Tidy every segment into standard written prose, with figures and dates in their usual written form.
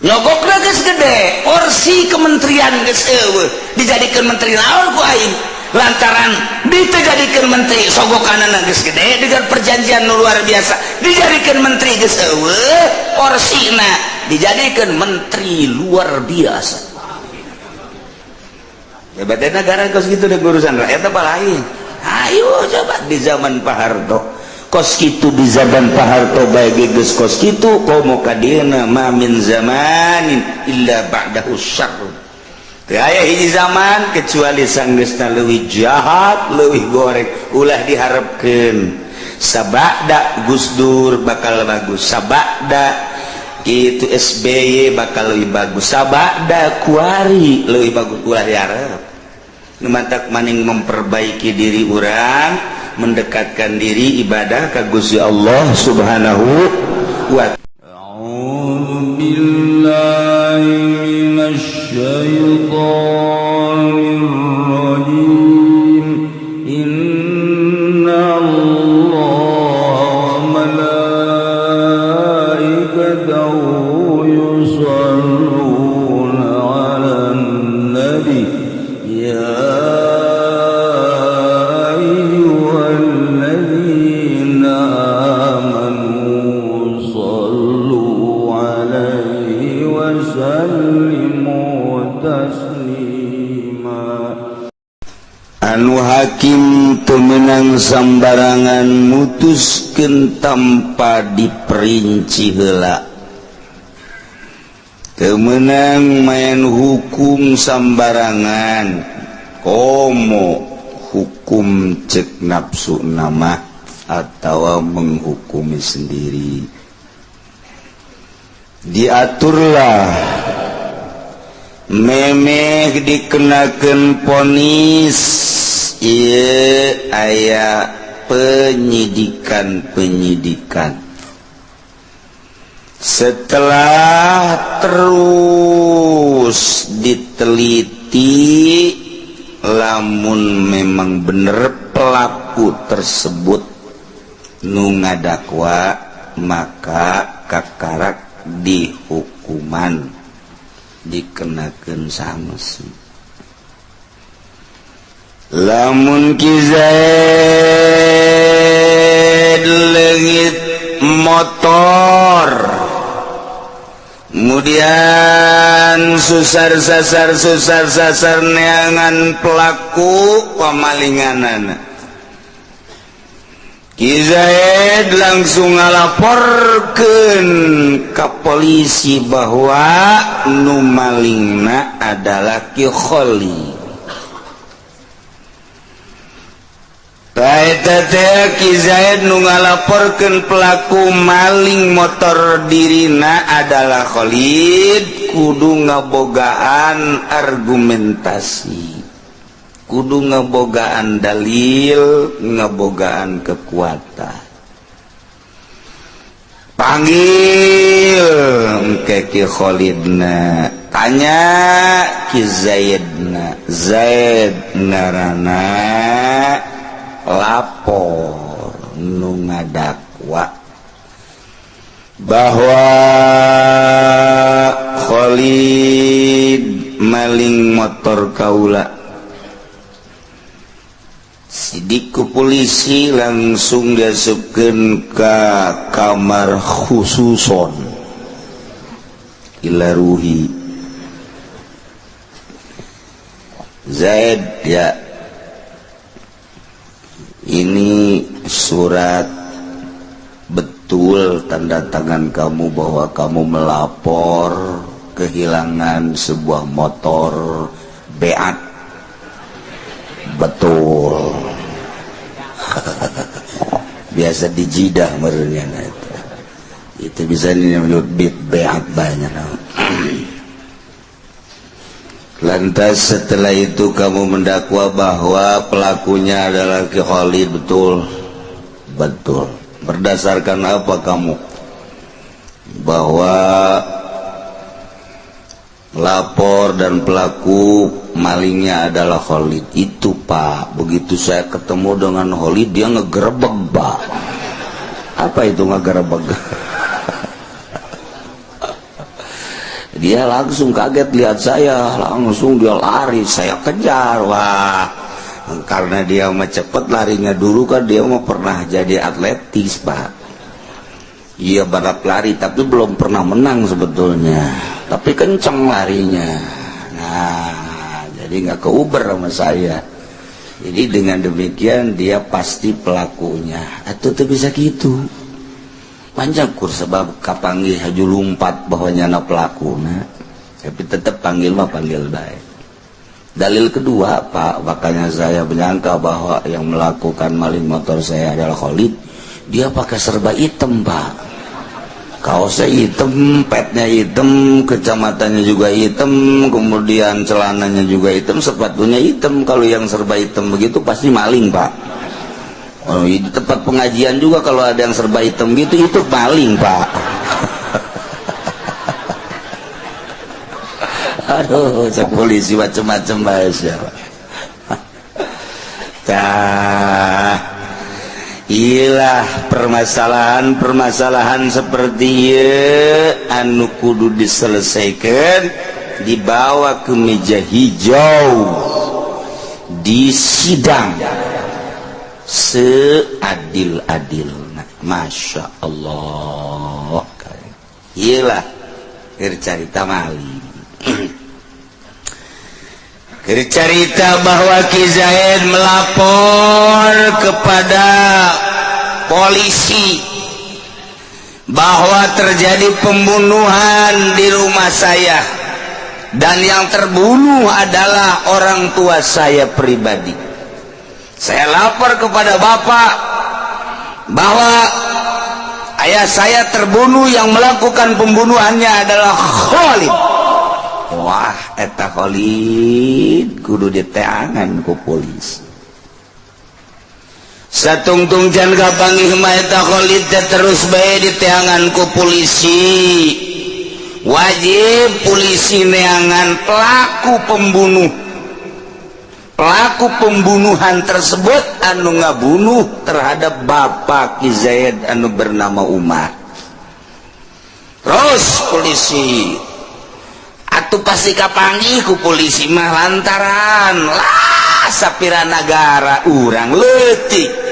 Nyogokna geus gede, porsi kementerian geus eueuh, dijadikeun menteri naon ku aing? Lantaran dijadikeun menteri sogokanana geus gede dengan perjanjian nu luar biasa, dijadikeun menteri geus eueuh porsina, dijadikeun menteri luar biasa. Hebatnya negara kos gitu deh, urusan rakyat apa lain. Ayo coba di zaman Pak Harto kos kitu, di zaman Pak Harto bae geus kos kitu, komo kadieuna. Ma min zamanin illa ba'dahu syarr. Teu aya hiji zaman kecuali sanggeusna leuwih jahat, leuwih goreng. Ulah diharapkeun sabada Gus Dur bakal bagus, sabada itu SBY bakal lebih bagus, sabada kuari lebih bagus, ulah diharap. Mantak maning memperbaiki diri urang, mendekatkan diri ibadah ka Gusti Allah Subhanahu wa أعوذ بالله من الشيطان الرجيم. إن الله وملائكته يصلون على النبي يا أيها الذين آمنوا صلوا عليه وسلموا تسليما. Anu hakim teu meunang sambarangan mutuskeun tanpa diperinci heula, teu meunang main hukum sambarangan, komo hukum cek nafsu nama atau menghukumi sendiri. Diaturlah memeh dikenakan vonis ieu aya penyidikan-penyidikan. Setelah terus diteliti, lamun memang bener pelaku tersebut nu ngadakwa, maka kakarak dihukuman, dikenakan sanksi. Lamun Ki Zaid leungit motor, kemudian susar sasar susar sasar neangan pelaku pemalinganana, Ki Zaid langsung ngalaporkeun ke polisi bahwa nu malingna adalah Ki Khalid. Ki Zaid nu ngalaporkeun pelaku maling motor dirina adalah Khalid, kudu ngabogaan argumentasi, kudu ngebogaan dalil, ngebogaan kekuatan. Panggil ke Ki Khalidna, tanya Ki Zaidna, "Zaid, ngarana lapor nu ngadakwa bahwa Khalid maling motor kaula." Sidik ku polisi langsung diasupkeun ka kamar khususon ila ruhi. "Zaid, ya, ini surat betul tanda tangan kamu bahwa kamu melapor kehilangan sebuah motor Beat?" "Betul." Biasa di jidah merenya itu bisa menyebut bit beat banyak. "Lantas setelah itu kamu mendakwa bahwa pelakunya adalah Ki Khalid, betul?" "Betul." "Berdasarkan apa kamu bahwa lapor dan pelaku malingnya adalah Khalid?" "Itu, Pak, begitu saya ketemu dengan Khalid, dia ngegerebek, Pak." Apa itu ngegerebek? Dia langsung kaget lihat saya, langsung dia lari, saya kejar. Wah, karena dia mah cepet larinya, dulu kan dia mah pernah jadi atletis, Pak. Iya, balap lari, tapi belum pernah menang sebetulnya, tapi kenceng larinya. Nah, jadi nggak keuber sama saya. Jadi dengan demikian dia pasti pelakunya. Atau tuh bisa gitu. Panjang kur sebab kapanggih haju lumpat bahwa nyana pelaku. Nah, tapi tetap panggil mah panggil baik. Dalil kedua, Pak, makanya saya menyangka bahwa yang melakukan maling motor saya adalah Khalid. Dia pakai serba hitam, Pak. Kaosnya hitam, petnya hitam, kecamatannya juga hitam, kemudian celananya juga hitam, sepatunya hitam. Kalau yang serba hitam begitu pasti maling, Pak. Oh, di tempat pengajian juga kalau ada yang serba hitam gitu, itu maling, Pak. Aduh, cek polisi macam-macam bahasa, Pak. Tah, iyalah permasalahan-permasalahan seperti ieu anu kudu diselesaikan, dibawa ke meja hijau, di sidang seadil-adil. Masya Allah, iyalah cerita maling. Cerita bahwa Ki Zaid melapor kepada polisi bahwa terjadi pembunuhan di rumah saya dan yang terbunuh adalah orang tua saya pribadi. Saya lapor kepada bapak bahwa ayah saya terbunuh, yang melakukan pembunuhannya adalah Khalid. Wah, eta Khalid kudu diteangan ku polisi. Satungtung can kapanggih mah eta Khalid teh terus bae diteangan ku polisi. Wajib polisi neangan pelaku pembunuh. Pelaku pembunuhan tersebut anu ngabunuh terhadap bapak Ki Zaid anu bernama Umar. Terus polisi atuh pasti kapanggih ku polisi mah lantaran lah sapira nagara urang leutik.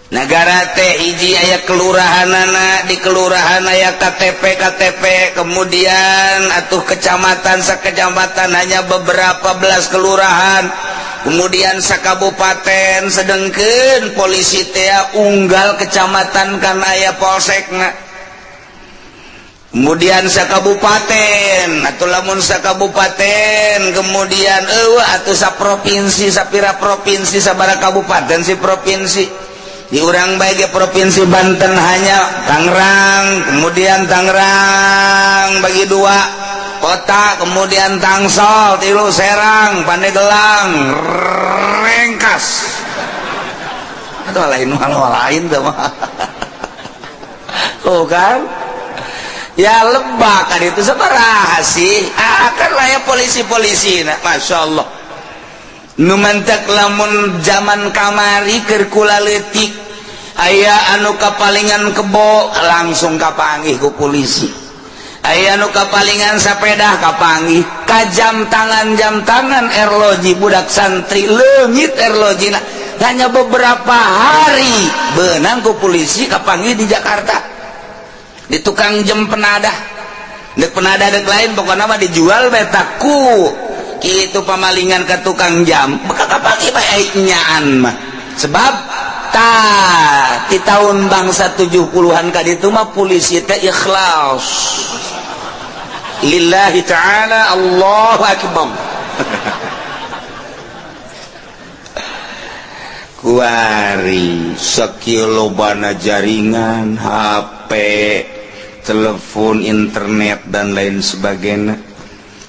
Nagara teh hiji aya kelurahanana, di kelurahan aya KTP KTP, kemudian atuh kecamatan sakecamatan hanya beberapa belas kelurahan, kemudian sakabupaten, sedengkeun polisi teh unggal kecamatan kan aya polsekna. Kemudian sakabupaten atau lamun sakabupaten, kemudian eueuh atuh saprovinsi, sapira provinsi, sabara kabupaten si provinsi. Di urang bae ge provinsi Banten hanya Tangerang, kemudian Tangerang bagi dua kota, kemudian Tangsel, tilu Serang, Pandeglang, Rengkas. Atau lain lain tuh mah. Oh kan? Ya lebak kan itu sabaraha sih? Akan lah ya polisi-polisi nah, Masya Allah. Nu mantak lamun zaman kamari keur kula leutik aya anu kapalingan kebo langsung kapanggih ku polisi. Aya anu kapalingan sepeda kapanggih, ka jam tangan erloji budak santri leungit erlojina. Hanya beberapa hari beunang ku polisi kapanggih di Jakarta. Di tukang jam penadah. Dek penadah dek lain pokokna mah dijual betaku. Kitu pamalingan ke tukang jam, maka kapanggih bae nyaan mah. Sebab ta di tahun bangsa 70-an ka ditu mah polisi teh ikhlas. Lillahi ta'ala, Allahu akbar. Kuari sakieu lobana jaringan HP, telepon, internet dan lain sebagainya.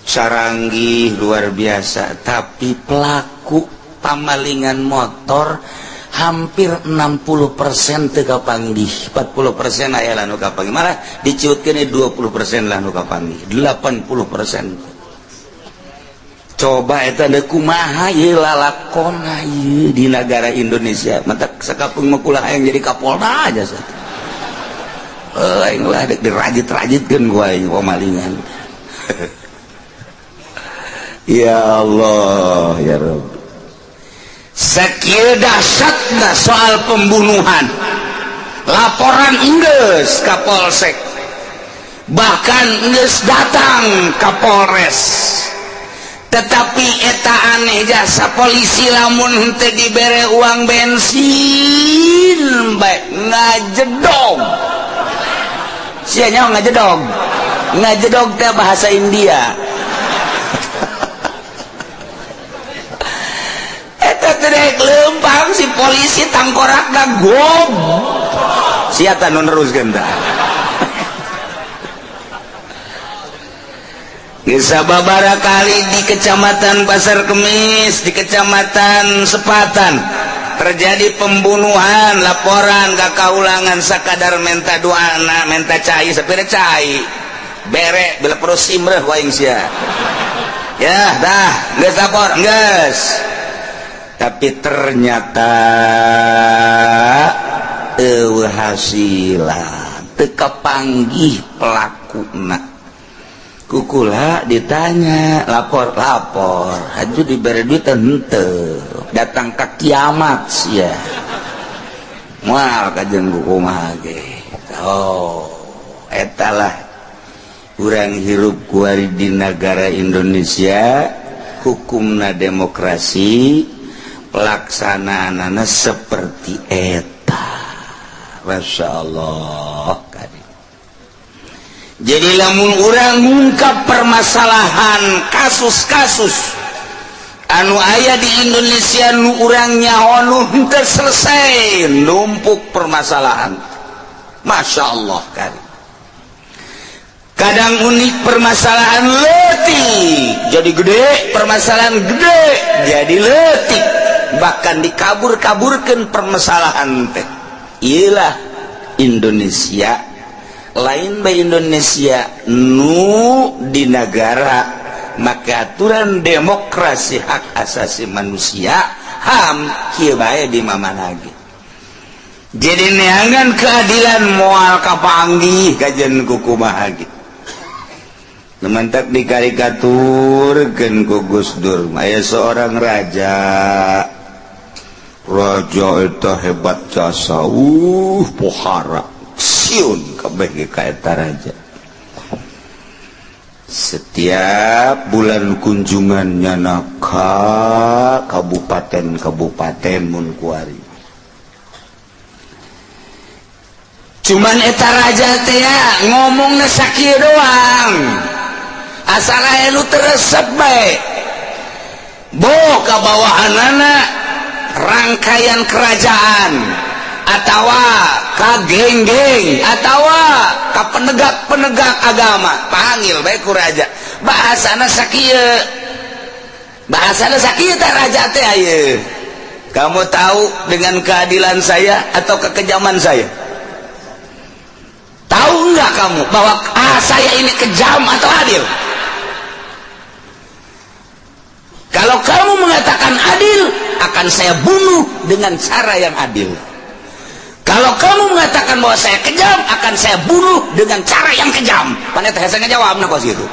Saranggih luar biasa, tapi pelaku pamalingan motor hampir 60% teu kapanggih, 40% aya lah nu kapanggih, malah diciutkeun 20% lah nu kapanggih, 80%. Coba eta deui kumaha ieu lalakona ieu di negara Indonesia, matak sakapeung mah kula hayang jadi Kapolda aja. Aing lah dek dirajit-rajitkeun ku aing pamalingan. Ya Allah ya Rabbi. Sakieu dahsyatna soal pembunuhan. Laporan enggeus ka Polsek. Bahkan enggeus datang ka Polres. Tetapi eta aneh jasa polisi lamun henteu dibere uang bensin bae ngajedog. Sia nyaho ngajedog. Ngajedog teh bahasa India. Eta teh rek leumpang si polisi tangkorakna gom. Sia tah nu neruskeun tah. Sababara kali di Kecamatan Pasar Kemis, di Kecamatan Sepatan terjadi pembunuhan, laporan ke kaulangan sakadar menta dua anak, menta cai, sepira cai, bere bila perlu simreh waing sia. Ya, dah, geus lapor, geus. Tapi ternyata eueuh hasilan, teu kapanggih pelakuna. Kukula ditanya lapor lapor haju diberi duit henteu datang ke kiamat sia moal kajeun kumaha ge. Oh eta lah urang hirup kuari di negara Indonesia, hukumna demokrasi, pelaksanaanana seperti eta. Masya Allah. Jadi lamun urang ngungkap permasalahan kasus-kasus anu aya di Indonesia nu urang nyaho nu henteu selesai numpuk permasalahan. Masya Allah kali. Kadang unik permasalahan leutik jadi gede, permasalahan gede jadi leutik, bahkan dikabur-kaburkeun permasalahan teh. Iyalah Indonesia. Lain bae Indonesia nu di negara maka aturan demokrasi hak asasi manusia HAM kieu bae di mamana ge. Jadi neangan keadilan moal kapanggih kajian kukumaha ge. Lemantak dikarikaturkeun ku Gus Dur aya seorang raja. Raja eta hebat jasa, pohara. Siun kabeh ge ka eta raja. Setiap bulan kunjungannya ka kabupaten-kabupaten mun kuari. Cuman eta raja teh ngomongna sakieu doang. Asal aya nu teu resep bae. Bo ka bawahanana rangkaian kerajaan atawa ka geng-geng atawa ka penegak-penegak agama panggil bae ku raja. Bahasana sakieu, bahasana sakieu teh raja teh ayeuna. Kamu tahu dengan keadilan saya atau kekejaman saya? Tahu enggak kamu bahwa saya ini kejam atau adil? Kalau kamu mengatakan adil, akan saya bunuh dengan cara yang adil. Kalau kamu mengatakan bahwa saya kejam, akan saya bunuh dengan cara yang kejam. Paneta hese ngejawabna kos kitu.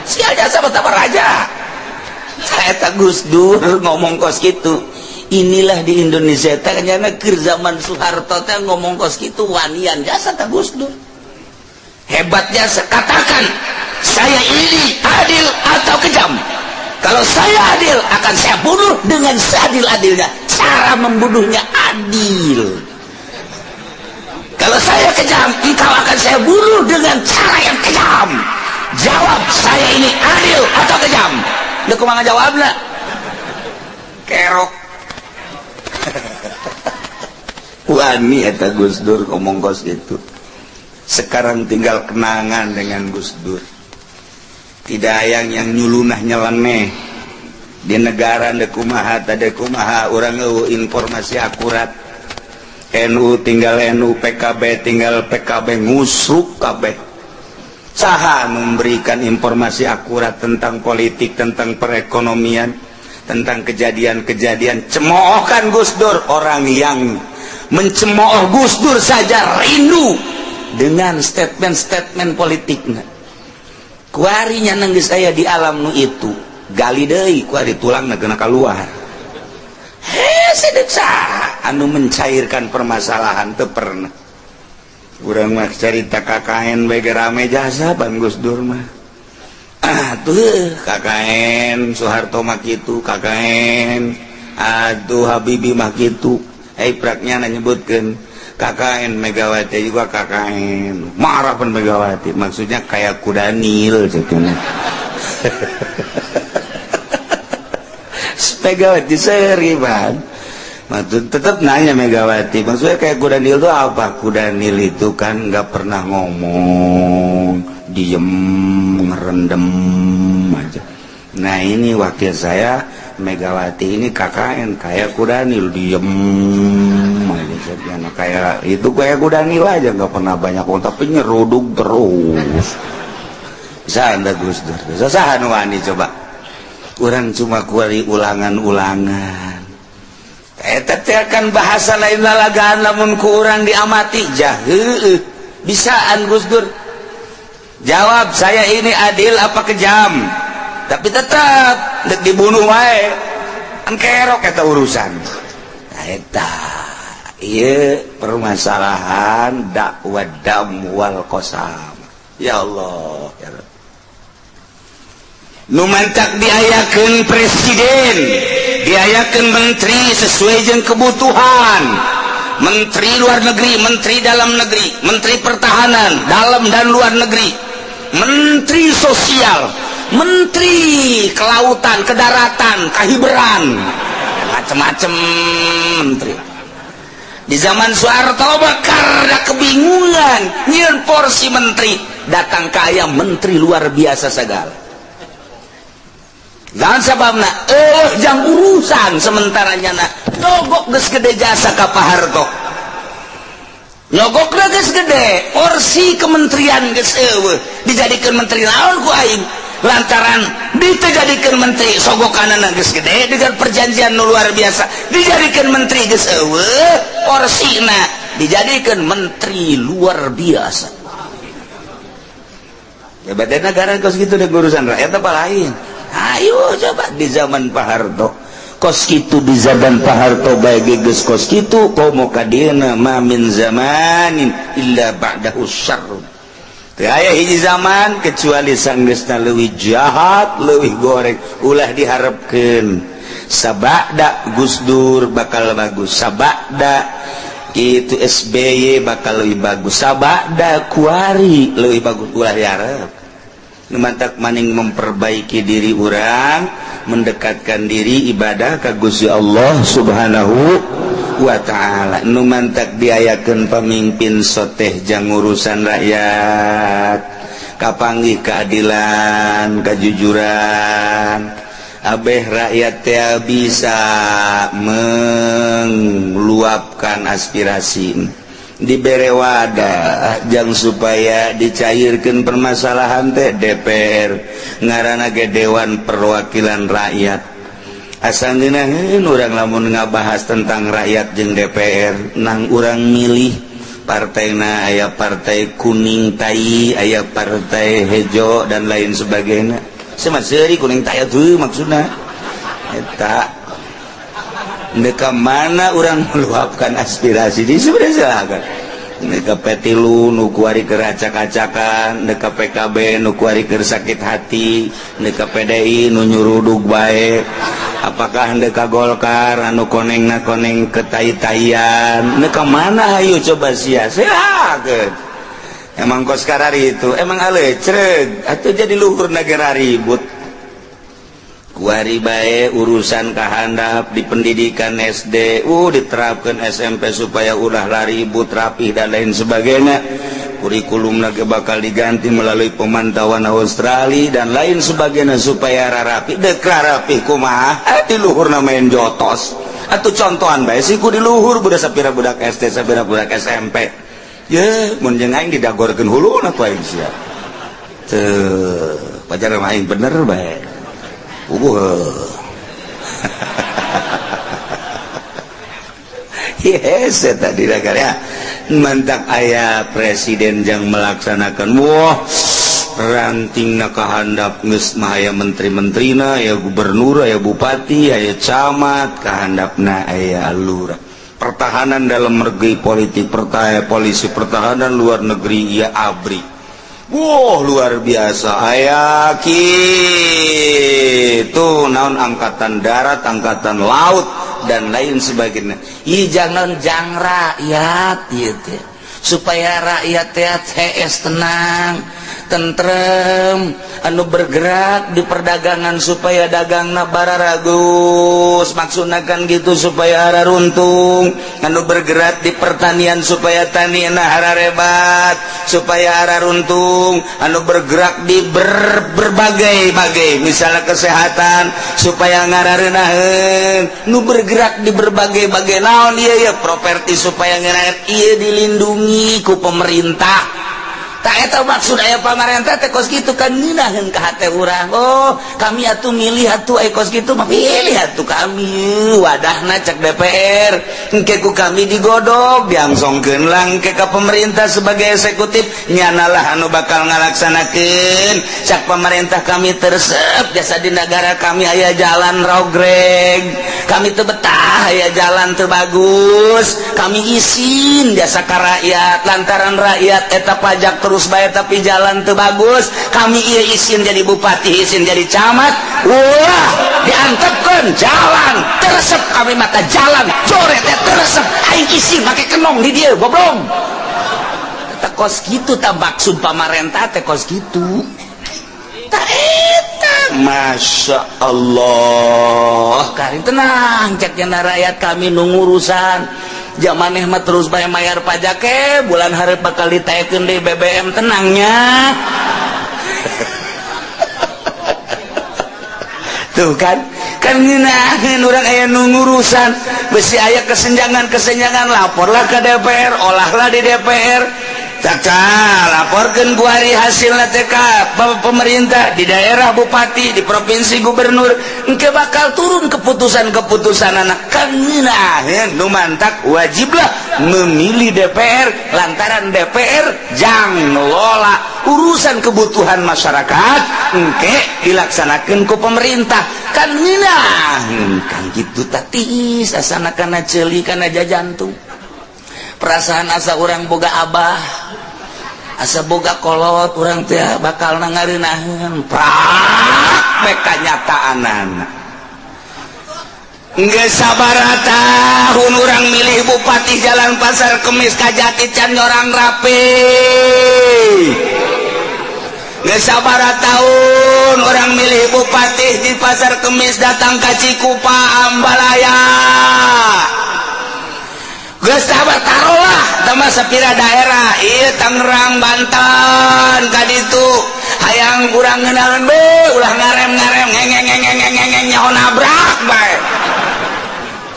Sial jasa betapa raja. Saya tak Gus Dur ngomong kos kitu. Inilah di Indonesia teh nyana keur zaman Soeharto teh ngomong kos kitu wanian jasa tak Gus Dur. Hebat jasa, katakan saya ini adil atau kejam. Kalau saya adil, akan saya bunuh dengan seadil-adilnya. Cara membunuhnya adil. Kalau saya kejam, engkau akan saya bunuh dengan cara yang kejam. Jawab, saya ini adil atau kejam? Udah kumaha jawabna? Kerok. Wani eta Gus Dur ngomong kos itu. Sekarang tinggal kenangan dengan Gus Dur. Tidak ayang yang nyulunah nyeleneh di negara deuk kumaha tade kumaha urang eueuh informasi akurat. NU tinggal NU, PKB tinggal PKB, ngusruk kabeh. Saha memberikan informasi akurat tentang politik, tentang perekonomian, tentang kejadian-kejadian. Cemoohkan Gus Dur. Orang yang mencemooh Gus Dur saja rindu dengan statement-statement politikna. Kuarinya nenggeus aya di alam nu itu, gali deui kuari tulangna kena keluar. Hese saha anu mencairkan permasalahan teu pernah. Urang mah carita KKN bae rame jasa ban Gus Dur mah. Ah tuh KKN Soeharto mah kitu, KKN aduh Habibie mah kitu. Praknya nyebutkan KKN Megawati juga KKN marah pun Megawati, maksudnya kayak kuda nil gitu. Megawati seri ban maksud tetap nanya Megawati, maksudnya kayak kuda nil itu apa? Kuda nil itu kan nggak pernah ngomong, diem ngerendam aja. Nah ini wakil saya Megawati ini KKN kayak kuda nil, diem aja, kayak itu kayak kuda nil aja, nggak pernah banyak ngomong tapi nyeruduk terus. Bisa anda Gus Dur, bisa saha nu wani coba. Urang cuma kuari ulangan-ulangan. Eta teh kan bahasa lain lalagaan lamun ku urang diamati jah heueuh. Bisaan Gus Dur. Jawab saya ini adil apa kejam? Tapi tetap dek dibunuh wae. Kan kerok eta urusan. Nah eta ieu permasalahan dakwah dam wal qasam. Ya Allah, ya Rabb. Nu mantak diayakeun presiden, diayakeun menteri sesuai jeung kebutuhan. Menteri luar negeri, menteri dalam negeri, menteri pertahanan dalam dan luar negeri, menteri sosial, menteri kelautan, kedaratan, kahiberan, macem-macem menteri. Di zaman Soeharto karena kebingungan nyieun porsi menteri, datang kaya menteri luar biasa segala. Jangan sababna jang urusan sementaranya na nyogok geus gede jasa ka Pak Harto. Nyogok geus gede porsi kementerian geus eueuh, dijadikeun menteri naon ku aing. Lantaran dijadikan menteri sogokanana geus gede dengan perjanjian nu luar biasa, dijadikan menteri geus eueuh porsina dijadikan menteri luar biasa. Ya badan negara kos gitu deh urusan rakyat apa lain. Ayo coba di zaman Pak Harto kos kitu, di zaman Pak Harto bae geus kos kitu, komo kadieuna ma min zamanin illa ba'dahu syarrun. Teu aya hiji zaman kecuali sanggeusna leuwih jahat, leuwih goreng, ulah diharepkeun. Sabada Gus Dur bakal bagus, sabada itu SBY bakal leuwih bagus, sabada kuari leuwih bagus, ulah diharep. Mantak maning memperbaiki diri urang, mendekatkan diri ibadah ka Gusti Allah Subhanahu wa ta'ala. Nu mantak diayakeun pamimpin soteh jang urusan rakyat, kapanggih keadilan, kejujuran, abeh rakyat teh bisa meluapkan aspirasi, dibere wadah jang supaya dicairkan permasalahan teh DPR ngaranna ge Dewan Perwakilan Rakyat. Asa ngeunaheun urang lamun ngabahas tentang rakyat jeung DPR, nang urang milih partaina aya partai kuning tai, aya partai hejo dan lain sebagainya. Sama seuri kuning tai atuh maksudna eta. Deka mana orang meluapkan aspirasi di sebenarnya silakan. Deka P3 nu kuari keur acak-acakan, deka PKB nu kuari keur sakit hati, deka PDI nu nyurudug bae. Apakah deka Golkar anu konengna koneng ketai-taian? Deka mana hayu coba sia silakan. Emang kos karari itu, emang alecreg atuh jadi luhur negara ribut. Kuari bae urusan kahandap di pendidikan SD, diterapkan SMP supaya ulah ribut rapih dan lain sebagainya. Kurikulum lagi bakal diganti melalui pemantauan Australia dan lain sebagainya supaya rapi. Dek rapi kumaha? Di luhur main jotos. Atau contohan bae sih ku di luhur budak sapira budak SD, sapira budak SMP. Ye, mun jeung aing didagorkeun huluna ku aing sia. Teu, pajar mah aing bener bae. Yes, tadi ya. Mantak aya presiden yang melaksanakan. Wah, rantingna kahandap geus mah aya menteri-menterina, aya gubernur, aya bupati, aya camat, kahandapna aya lurah. Pertahanan dalam negeri politik, pertahanan polisi, pertahanan luar negeri ya ABRI. Wow, luar biasa aya kitu naon angkatan darat, angkatan laut dan lain sebagainya. Ih jangan jang rakyat ieu teh supaya rakyat teh hees tenang, tentrem, anu bergerak di perdagangan supaya dagangna bararagus, maksudna kan gitu supaya hararuntung, anu bergerak di pertanian supaya tanina hararebat, supaya hararuntung, anu bergerak di berbagai-bagai misalnya kesehatan supaya ngarareunaheun, nu bergerak di berbagai-bagai naon ieu ya properti supaya ngeunaheun ieu dilindungi ku pemerintah. Tak eta maksud aya pamarentah teh kos kitu kan ngeunaheun ka hate urang. Oh, kami atuh milih atuh aya kos kitu mah pilih atuh kami. Wadahna cek DPR. Engke ku kami digodog, diangsongkeun lah engke ka pemerintah sebagai eksekutif, nyanalah anu bakal ngalaksanakeun. Cak pemerintah kami teresep jasa di negara kami aya jalan rogreg. Kami teu betah aya jalan teu bagus. Kami isin jasa ka rakyat lantaran rakyat eta pajak terus bayar tapi jalan teu bagus, kami ieu isin jadi bupati, isin jadi camat. Wah, diantepkeun jalan teresep kami mata jalan coret teh teresep aing isin make kenong di dieu goblok. Eta kos kitu tah maksud pamarentah teh kos kitu. Tah eta Masya Allah karing tenang cek cenah rakyat kami nu ngurusan. Jamaneh mah terus bae mayar pajak ke bulan hareup bakal ditaekeun deui BBM tenangnya. Tuh kan kan ngeunaheun urang aya nu ngurusan besi aya kesenjangan-kesenjangan laporlah ke DPR, olahlah di DPR. Caca laporkeun kuari hasilna teh ka pemerintah di daerah bupati, di provinsi gubernur, engke bakal turun keputusan-keputusan anak kan ngeunaheun nu mantak wajiblah memilih DPR lantaran DPR jang ngelola urusan kebutuhan masyarakat engke dilaksanakeun ku pemerintah kan ngeunaheun kan kitu tatis asana kana ceuli kana jajantung. Perasaan asa urang boga abah asa boga kolot urang teh bakal ngarenaheun prak bae kanyataanana. Geus sabaraha tahun urang milih bupati jalan Pasar Kemis ka Jati can nyorang rapi. Geus sabaraha tahun urang milih bupati di Pasar Kemis datang ka Cikupa Ambalaya. Geus sabar taruhlah tama sapira daerah ieu Tangerang Banten ka ditu hayang urang ngeunaheun be ulah ngarem-ngarem ngengeng nyaho nabrak bae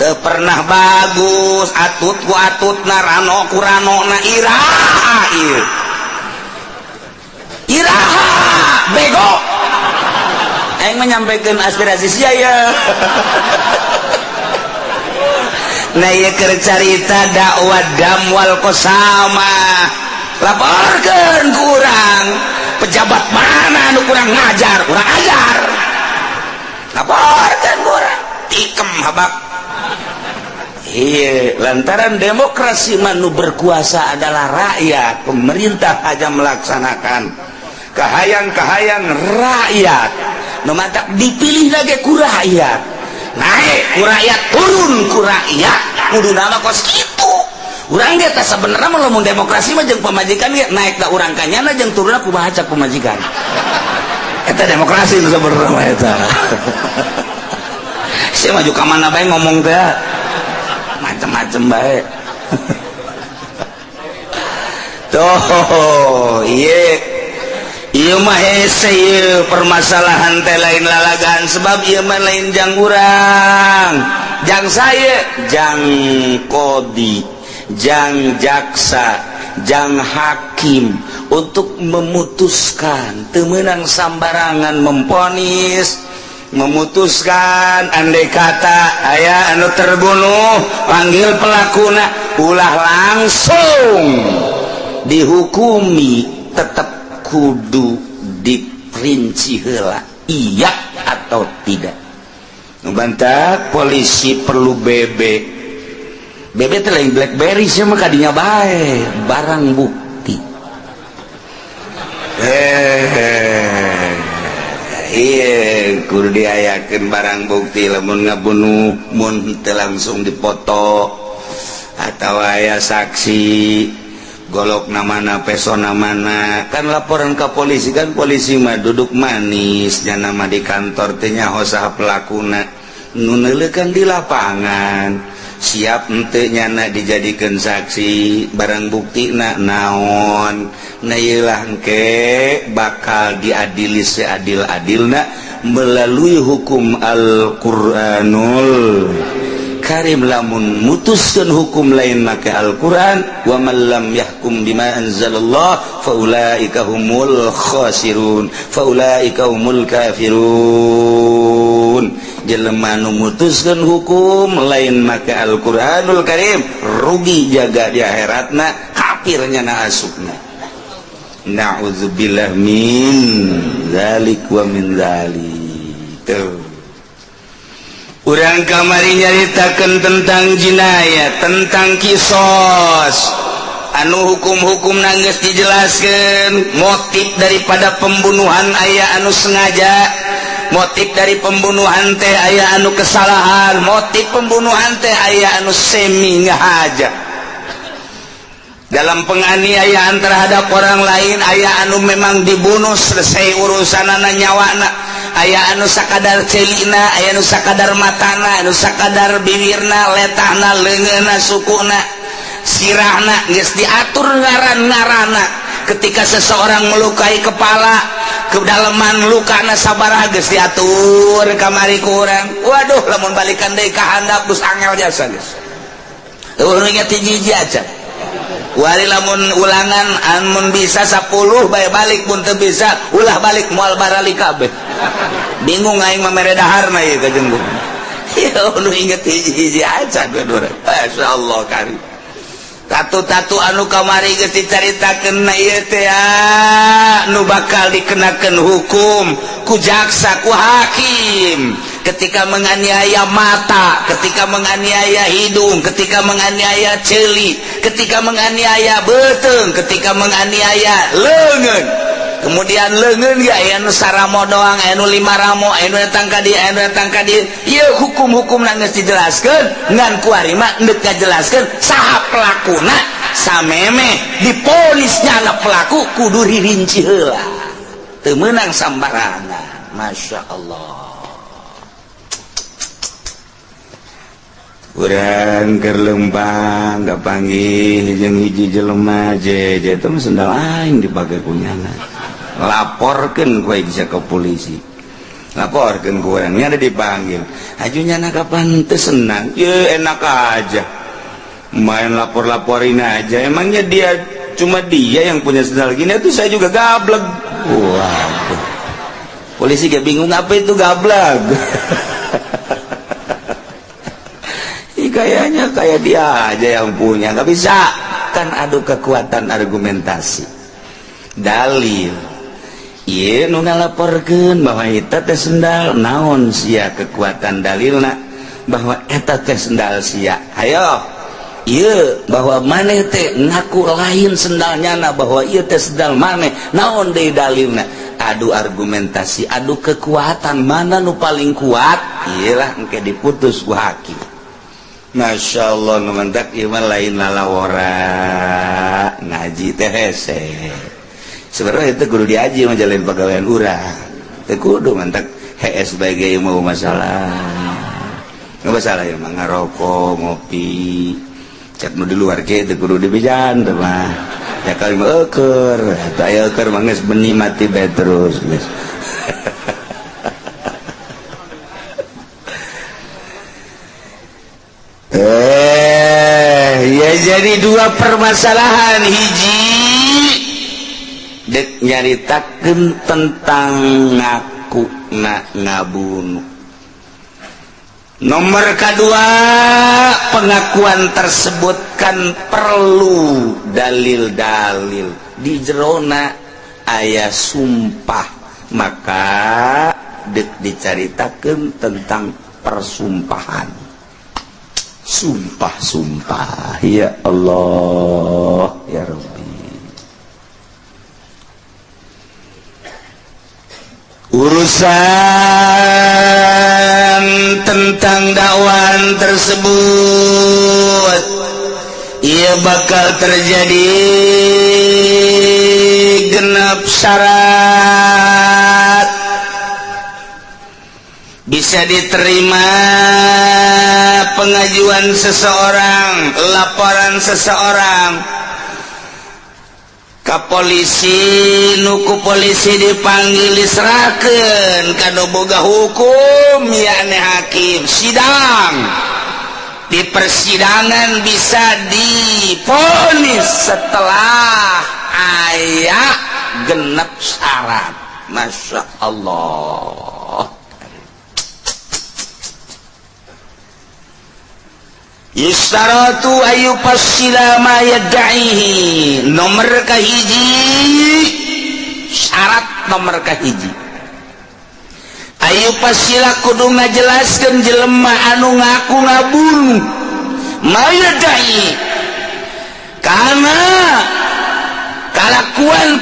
teu pernah bagus atut ku atutna rano ku ranona iraha ieu iraha bego aing menyampaikan aspirasi sia ya. Nah ieu keur carita dakwah damwal qasama laporkeun ku urang pejabat mana nu kurang ngajar urang ajar laporkeun ku urang tikem habak. Iya, lantaran demokrasi manu berkuasa adalah rakyat, pemerintah aja melaksanakan kahayang-kahayang rakyat nu mantak dipilih lagi ku rakyat, naik ku rakyat, turun ku rakyat, kudu nama kos kitu. Urang ge teh sabenerna mah lamun demokrasi mah jeung pamajikan ge naik da urang kanyana jeung turunna kumaha cak pamajikan. Eta demokrasi nu sabenerna mah eta. Sia maju ka mana bae ngomong teh macem-macem bae. Tuh, ieu ieu mah hese ieu permasalahan teh lain lalagan sebab ieu mah lain jang urang, jang saya, jang kodi, jang jaksa, jang hakim untuk memutuskan teu meunang sambarangan memponis. Memutuskan andai kata aya anu terbunuh, panggil pelakuna, ulah langsung dihukumi, tetap kudu diperinci heula, iya atau tidak. Nu bantak polisi perlu BB. BB teh lain BlackBerry sih mah kadinya bae, barang bukti. Iya, kudu diayakeun barang bukti lamun ngabunuh mun teu langsung dipoto atau aya saksi golok namana, pesona mana, kan laporan ke polisi, kan polisi mah duduk manis nya nama di kantor teh nyaho saha pelakuna, nu neuleukeun di lapangan siap henteu nyana dijadikeun saksi, barang bukti na naon. Nah ieu lah engke bakal diadili seadil-adilna melalui hukum Al-Qur'anul Karim. Lamun mutuskeun hukum lain make Al-Qur'an, wa man lam yahkum bima anzalallah faulaika humul khasirun faulaika humul kafirun. Jelema nu mutuskeun hukum lain make Al-Qur'anul Karim rugi jaga di akhiratna, kafirnya na asupna. Na'udzubillah min zalik wa min zalik. Tuh. Urang kamari nyaritakeun tentang jinayat, tentang kisos, anu hukum-hukum geus dijelaskeun, motif daripada pembunuhan aya anu sengaja, motif dari pembunuhan teh aya anu kesalahan, motif pembunuhan teh aya anu semi ngahaja. Dalam penganiayaan terhadap orang lain aya anu memang dibunuh selesai urusanana nyawana, aya anu sakadar celina, aya anu sakadar matana, anu sakadar bibirna, letahna, leungeunna, sukuna, sirahna, geus diatur ngaran-ngaranna. Ketika seseorang melukai kepala, kedalaman lukana sabaraha geus diatur kamari ku urang. Waduh, lamun balikan deui ka handap geus angel jasa geus. Eueuh inget hiji-hiji aja. Wari lamun ulangan amun bisa 10 bae balik, mun teu bisa ulah balik, moal barali kabeh. Bingung aing mah mere daharna ieu ka jenggung. Ya nu inget hiji-hiji aja dua. Masyaallah kari. Tatu-tatu anu kamari geus dicaritakeun na ieu teh nu bakal dikenakeun hukum ku jaksa, ku hakim. Ketika menganiaya mata, ketika menganiaya hidung, ketika menganiaya ceuli, ketika menganiaya beuteung, ketika menganiaya leungeun. Kemudian leungeun ge aya nu saramo doang, aya nu lima ramo, aya nu datang ka dieu, aya nu datang ka dieu. Ieu hukum-hukumna geus dijelaskeun, ngan kuari mah deuk ngajelaskeun saha pelakuna sameme diponis nyana pelaku kudu ririnci heula. Teu meunang sambarangan. Masya Allah. Urang keur lempang kapanggih jeung hiji jelema je teh sendal aing dipake kunyana. Laporkeun ku aing bisa ke polisi. Laporkeun ku urang nya dipanggil. Haju nyana kapan teu senang? Ye enak aja. Main lapor-laporin aja. Emangnya dia cuma dia yang punya sendal gini, itu saya juga gablek. Waduh. Polisi gak bingung apa itu gablek. Kayaknya kayak dia aja yang punya, nggak bisa kan, adu kekuatan argumentasi dalil. Iya nu ngalaporkeun bahwa eta teh sendal naon sia kekuatan dalilna bahwa eta teh sendal sia. Hayo ieu bahwa maneh teh ngaku lain sendalnya na bahwa ieu teh sendal maneh, naon deui dalilna? Adu argumentasi, adu kekuatan, mana nu paling kuat iyalah engke diputus ku hakim. Masya Allah, nu mantak ieu mah lain lalawora ngaji teh hese. Sebenarnya itu kudu diaji mah jalin pagawean urang. Teu kudu mantak hees bae ge mau masalah. Nggak masalah ya mah ngarokok, ngopi. Cek nu di luar ge teu kudu dibejan teh mah. Ya kali mah eueur, eta aya eueur mah geus benih mati bae terus geus. Ya jadi dua permasalahan, hiji dek nyaritakeun tentang ngaku ngaku na ngabunuh. Nomor kedua, pengakuan tersebut kan perlu dalil-dalil. Di jerona aya sumpah, maka dek dicaritakeun tentang persumpahan. Sumpah-sumpah, ya Allah, ya Rabbi. Urusan tentang dakwaan tersebut ia bakal terjadi genap syarat, bisa diterima pengajuan seseorang, laporan seseorang ka polisi, nuku polisi dipanggil diserahkan kanu boga hukum yakni hakim sidang. Di persidangan bisa divonis setelah aya genep syarat. Masya Allah. Yustaratu ayu fasila ma yad'ihi. Nomor kahiji, syarat nomor kahiji, ayu fasila kudu ngajelaskeun jelema anu ngaku ngabunuh ma yad'i, karena kalakuan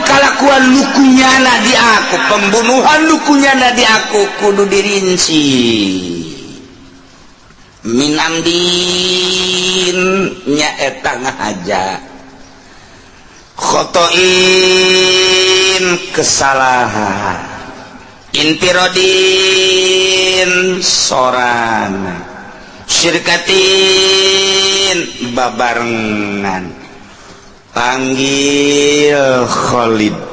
lukunyana di aku, pembunuhan lukunyana di aku kudu dirinci. Min amdin nyaeta ngahaja, khotoin kesalahan, intirodin sorangan, syirkatin babarengan. Panggil Khalid.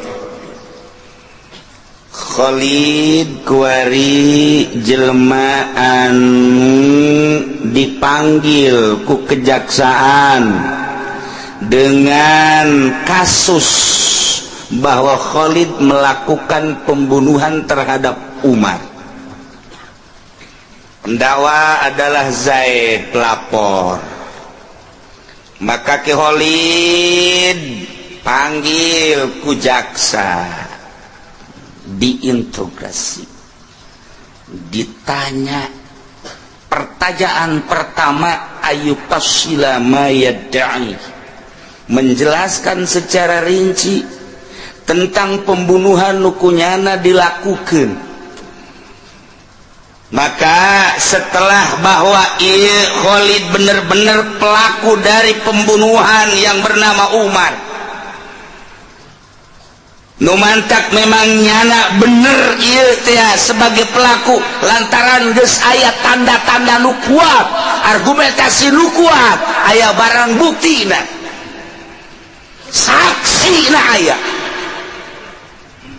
Khalid kuari jelema anu dipanggil ku kejaksaan dengan kasus bahwa Khalid melakukan pembunuhan terhadap Umar. Pendakwa adalah Zaid, pelapor. Maka Ki Khalid panggil ku jaksa, diinterogasi, ditanya. Pertanyaan pertama, ayu fasila ma yad'i, menjelaskan secara rinci tentang pembunuhan nukunyana dilakukan. Maka setelah bahwa Khalid benar-benar pelaku dari pembunuhan yang bernama Umar, numantak memang nyana bener ieu teh sebagai pelaku lantaran geus aya tanda-tanda nu kuat, argumentasi nu kuat, aya barang buktina, saksina aya,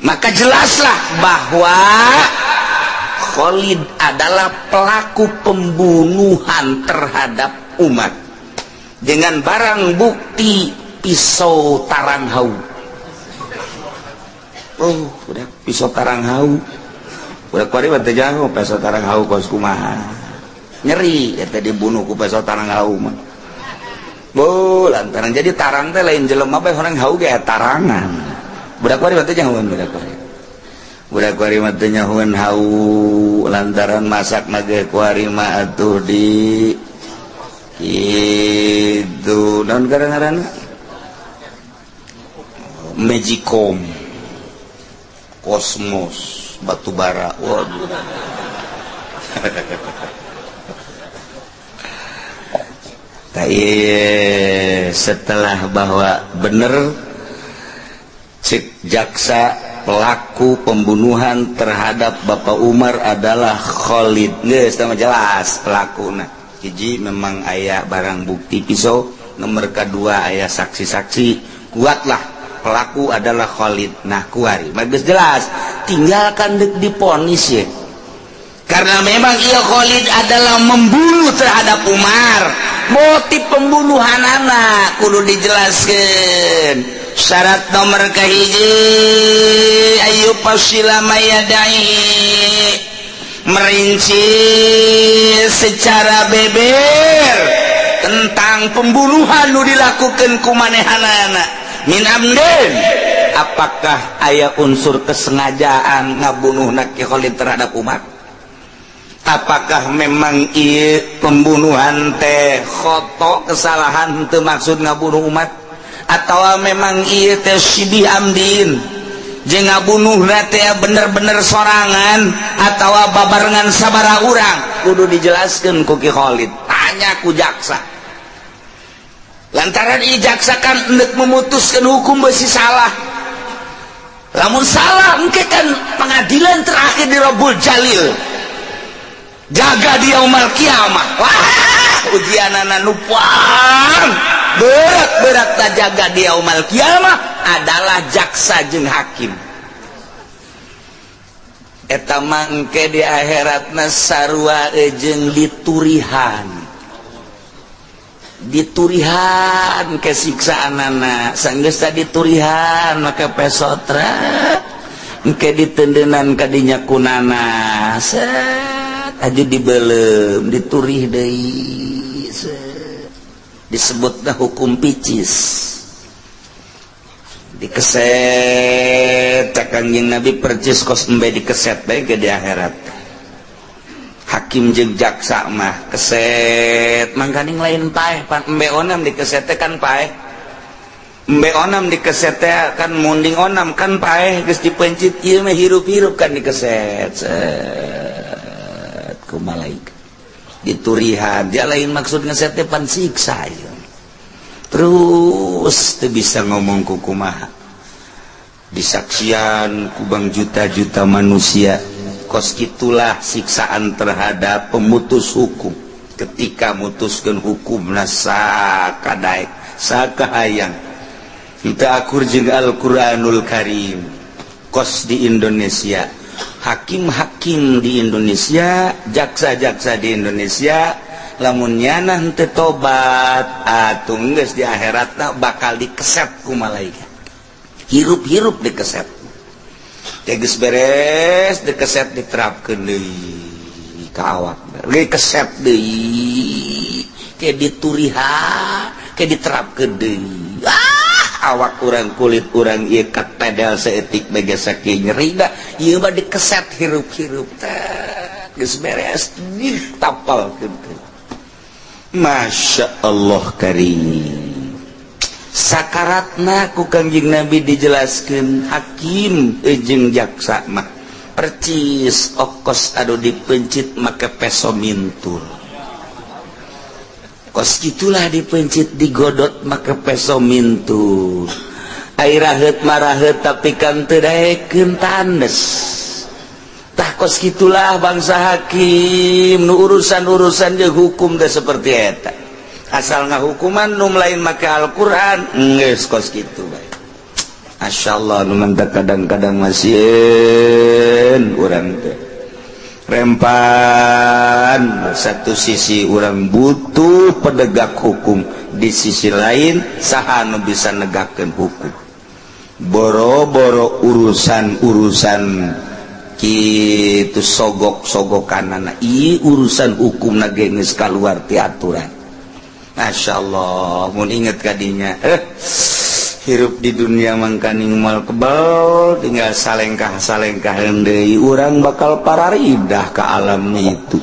maka jelaslah bahwa Khalid adalah pelaku pembunuhan terhadap Umar dengan barang bukti pisau tarang hau. Oh, udah pisau tarang hau. Udah kuari mah teu jago pisau tarang hau kos kumaha. Nyeri eta dibunuh ku pisau tarang hau mah. Bo, lantaran jadi tarang teh lain jelema bae orang hau ge tarangan. Budak kuari mah teu jagoan budak kuari. Budak kuari mah teu nyahoan hau lantaran masak na ge kuari mah atuh di kitu naon ngaranna? Magicom. Kosmos batu bara, waduh. Setelah bahwa bener cek jaksa pelaku pembunuhan terhadap Bapak Umar adalah Khalid, geus tah jelas pelakuna. Hiji memang aya barang bukti pisau, nomor kedua aya saksi-saksi, kuatlah pelaku adalah Khalid. Nah kuari bagus jelas, tinggalkan dek diponis ya. Karena memang ia Khalid adalah membunuh terhadap Umar, motif pembunuhan anak kudu dijelaskan. Syarat nomor kahiji, an yufassila ma yadda'i, merinci secara beber tentang pembunuhan nu dilakukan ku manehanana, min amdin, apakah aya unsur kesengajaan ngabunuh Ki Khalid terhadap umat, apakah memang ieu pembunuhan teh khoto, kesalahan, teu maksud ngabunuh umat, atau memang ieu teh syibih amdin, jeung ngabunuh teh bener-bener sorangan atau babarengan sabara urang, kudu dijelaskan ku Ki Khalid. Tanya ku jaksa, lantaran ieu jaksa kan hendak memutuskan hukum besi salah. Lamun salah, engke kan pengadilan terakhir di Robul Jalil, jaga di yaumul kiamah. Wah, ujianana nu paling berat, berat tak jaga di yaumul kiamah adalah jaksa jeung hakim. Eta mah engke di akhiratna sarua jeung diturihan, diturihan kesiksaanana. Sanggeus diturihan make pesotra, engke ditendenan kadinya kunana, set aja dibelem, diturih deui, set. Disebutna hukum picis, dikeset. Cak Kangjeng Nabi, percis kos embe dikeset bae ke di akhirat. Hakim jeung jaksa mah keset, mangkaning lain paeh pan. Embe onam dikeset teh kan paeh, embe onam dikeset teh kan munding onam kan paeh, geus dipencit. Ieu mah hirup-hirup kan dikeset, set ku malaikat diturihan. Dia lain maksud ngeset teh, pan siksa ieu. Terus teu bisa ngomong ku kumaha, disaksian kubang juta-juta manusia. Kos itulah siksaan terhadap pemutus hukum ketika mutuskan hukum sakadaek sakahayang, kita akur jeung Al-Qur'anul Karim. Kos di Indonesia, hakim-hakim di Indonesia, jaksa-jaksa di Indonesia, lamun nyana henteu tobat atuh geus di akhiratna bakal dikeset ku malaikat hirup-hirup. Dikeset geus beres dikeset, diterapkeun deui ka awak, dikeset deui, ke diturihan, ke diterapkeun deui. Ah, awak urang, kulit urang ieu katedel saeutik bae sakieu nyeri da ieu mah dikeset hirup-hirup teh. Geus beres ditapalkeun. Masya Allah karim. Sakaratna ku Kangjeng Nabi dijelaskan, hakim jeung jaksa mah percis okos anu dipencit make peso mintul. Kos gitulah dipencit, digodot make peso mintul. Ai raheut maraheut, tapi kan teu daekeun, tandes. Tah, kos gitulah bangsa hakim nu urusan-urusan jeung hukum teh seperti eta. Asal ngahukuman nu lain make Al-Qur'an, geus kos kitu bae. Masyaallah, nu mantak kadang-kadang masieun urang teh rempan. Satu sisi urang butuh penegak hukum, di sisi lain saha nu bisa negakkeun hukum? Boro-boro urusan-urusan kitu, sogok-sogokan, i urusan hukum na geus kaluar ti aturan. Masya Allah, mun inget kadinya, hirup di dunia mangkaning moal kebal, tinggal salengkah salengkah deui urang bakal pararidah ke alam itu,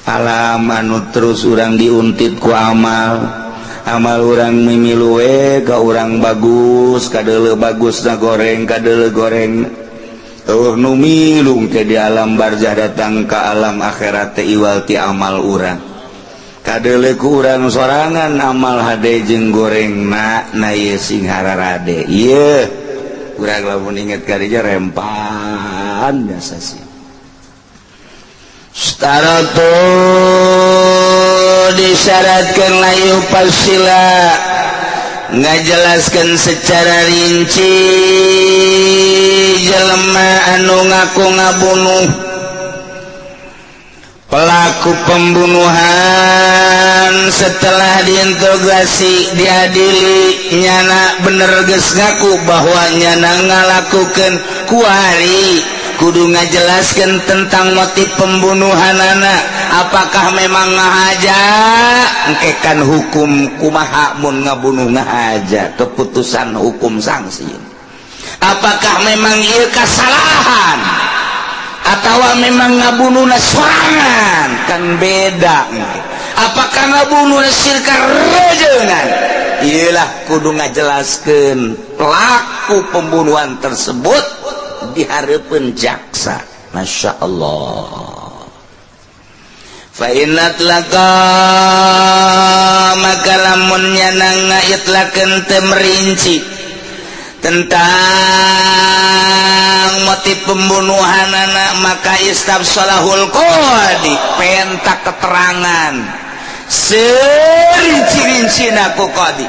alam anu terus urang diuntit ku amal. Amal urang mimilu we ka urang bagus, kadeuleu bagus na goreng, kadeuleu goreng. Oh, nu milu ke di alam barzah, datang ke alam akhirat teh iwal ti amal urang. Kadeuleu ku urang sorangan amal hade jeung goreng na na ieu sing hararade ieu. Urang lamun inget kadinya rempan biasa sih. Staratu disyaratkan an yufassila, ngajelaskan secara rinci jelema anu ngaku ngabunuh. Pelaku pembunuhan setelah diinterogasi, diadili, nyana bener geus ngaku bahwa nyana ngalakukan. Kuari kudu ngajelaskan tentang motif pembunuhan anak, apakah memang ngahaja. Engkekan hukum kumaha mun ngabunuh ngahaja, keputusan hukum sanksi, apakah memang ieu kesalahan atau memang ngabunuh sorangan, kan beda. Apakah ngabunuh sirka rejengan, iyalah kudu ngajelaskan pelaku pembunuhan tersebut di hareupeun jaksa. Masya Allah. Fa in atlaqa, maka lamun nyana ngaitlakeun teu merinci tentang motif pembunuhan anak, maka istafshalahul qadi, penta keterangan serinci-rinci ku qadi.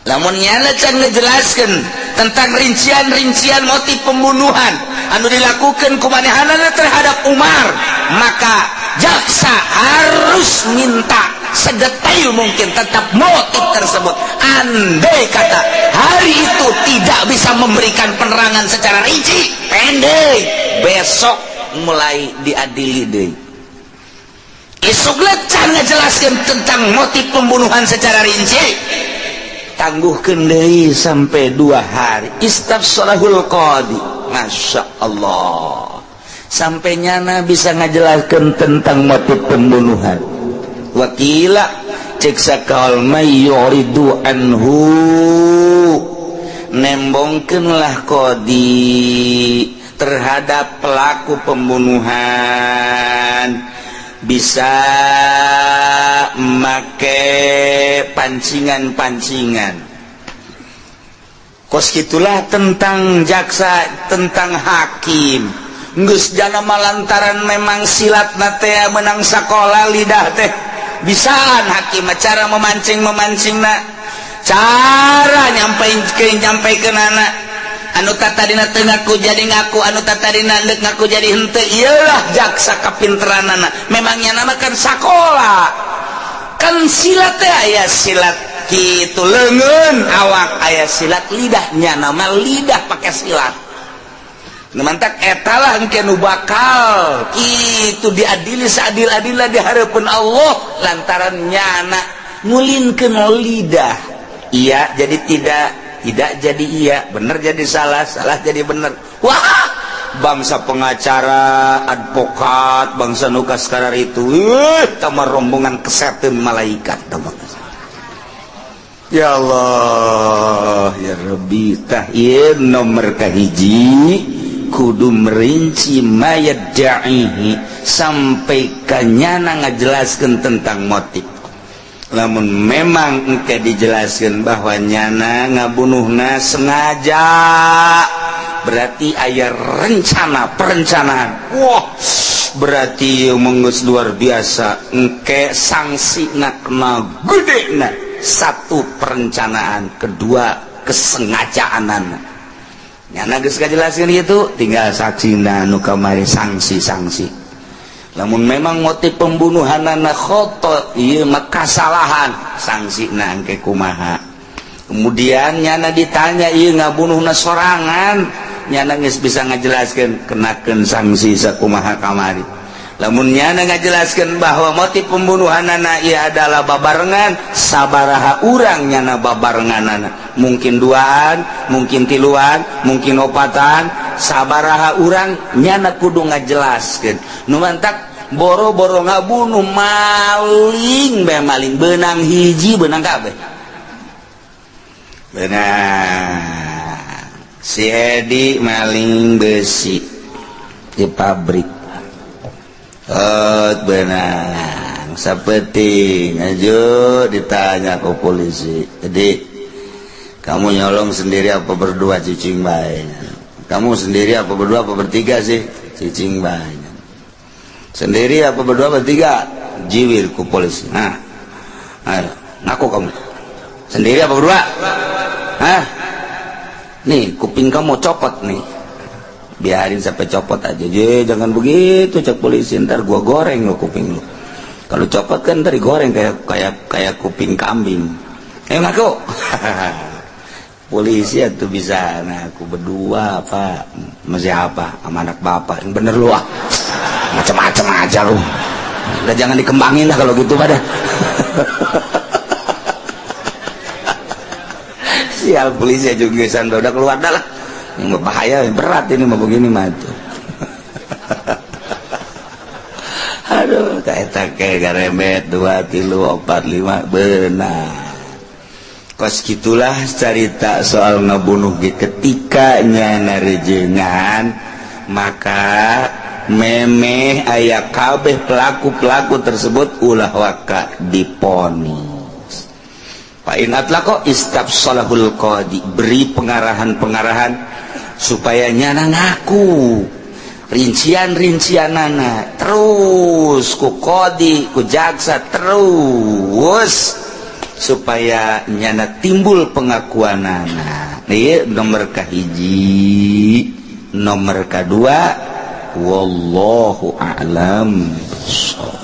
Lamun nyana can ngejelaskan tentang rincian-rincian motif pembunuhan anu dilakukan ku manehanana terhadap Umar, maka jaksa harus minta sedetail mungkin tetap motif tersebut. Andai kata hari itu tidak bisa memberikan penerangan secara rinci, pendek, besok mulai diadili deh. Isuk can ngejelaskan tentang motif pembunuhan secara rinci, tangguhkan deui sampai 2 hari. Istafshalahul qadi. Masya Allah, sampai nyana bisa ngajelaskan tentang motif pembunuhan. Wa qila, cek sakaul, may yu'ridu anhu, nembongkeunlah qadi terhadap pelaku pembunuhan, bisa make pancingan-pancingan kos gitulah tentang jaksa, tentang hakim. Geus jana malantaran memang silat teh menang sekolah lidah teh bisaan hakim cara memancing memancing na, cara nyampe ke nyampe ke nana anu tadina teu ngaku jadi ngaku, anu tadina deuk ngaku jadi henteu. Iyalah jaksa kapinteranana, memangnya nama kan sakola kan silat teh aya silat gitu lengan awak, aya silat lidahnya, nama lidah pakai silat. Mantak etalah engke nu bakal itu diadili seadil-adilna di hadapan Allah lantaran nyana ngulinkeun lidah, iya jadi tidak, tidak jadi iya, bener jadi salah, salah jadi bener. Wah, bangsa pengacara, advokat, bangsa nukas sekarang itu tamar rombongan kesetan malaikat tamar. Ya Allah ya Rabbi. Tah, ieu nomor kahiji, kudu merinci ma yadda'ihi sampai kanyana ngajelaskan tentang motif. Namun memang engke dijelaskan bahwa nyana ngabunuhna sengaja, berarti aya rencana perencanaan. Wah, berarti menggus luar biasa, engke sanksi kena gede. Nah, satu perencanaan, kedua kesengajaan. Nyana geus kajelaskeun itu, tinggal saksina nu kamari, sanksi-sanksi. Namun memang motif pembunuhanana khoto, ieu mah kasalahan, sanksina engke kumaha. Kemudian nyana ditanya ieu ngabunuhna sorangan, nyana geus bisa ngajelaskeun, kenakeun sanksi sakumaha kamari. Lamun nyana ngajelaskeun bahwa motif pembunuhanana ieu adalah babarengan, sabaraha urang nyana babarenganana, mungkin duaan, mungkin tiluan, mungkin opatan, sabaraha urang nyana kudu ngajelaskeun. Nu mantak boro-boro ngabunuh, maling bae, maling benang hiji benang kabeh. Benang si Edi maling besi di pabrik. Oh, benang seperti ngaju, ditanya ke polisi, "Jadi kamu nyolong sendiri apa berdua?" "Cicing bae." "Kamu sendiri apa berdua apa bertiga sih?" "Cicing bae." "Sendiri apa berdua bertiga?" Jiwir ku polisi. "Nah, ayo ngaku, kamu sendiri apa berdua? Hah? Nih kuping kamu copot nih." Biarin sampai copot aja. Je, jangan begitu, cek polisi, ntar gua goreng lo kuping lu. Kalau copot kan ntar digoreng kayak kayak kayak kuping kambing. Eh, ngaku. Polisi itu bisa, nah aku berdua, Pak, masih apa sama anak bapak yang bener lu, ah, macam-macam aja lu. Udah, jangan dikembangin lah kalau gitu pada. Sial, polisi juga udah keluar dah lah. Yang bahaya, yang berat ini mau begini mah tuh. Aduh, kayak kayak garemet 2 3 4 5 benar. Kos gitulah cerita soal ngebunuh ketika nyana rejengan, maka memeh aya kabeh pelaku-pelaku tersebut ulah waka diponis. Fa in atlaqo istabsalahul qadi, beri pengarahan-pengarahan supaya nyana ngaku rincian-rincianana terus ku qadi, ku jaksa, terus supaya nyana timbul pengakuanana. Ieu nomor kahiji, nomor kadua, wallahu a'lam bishawab.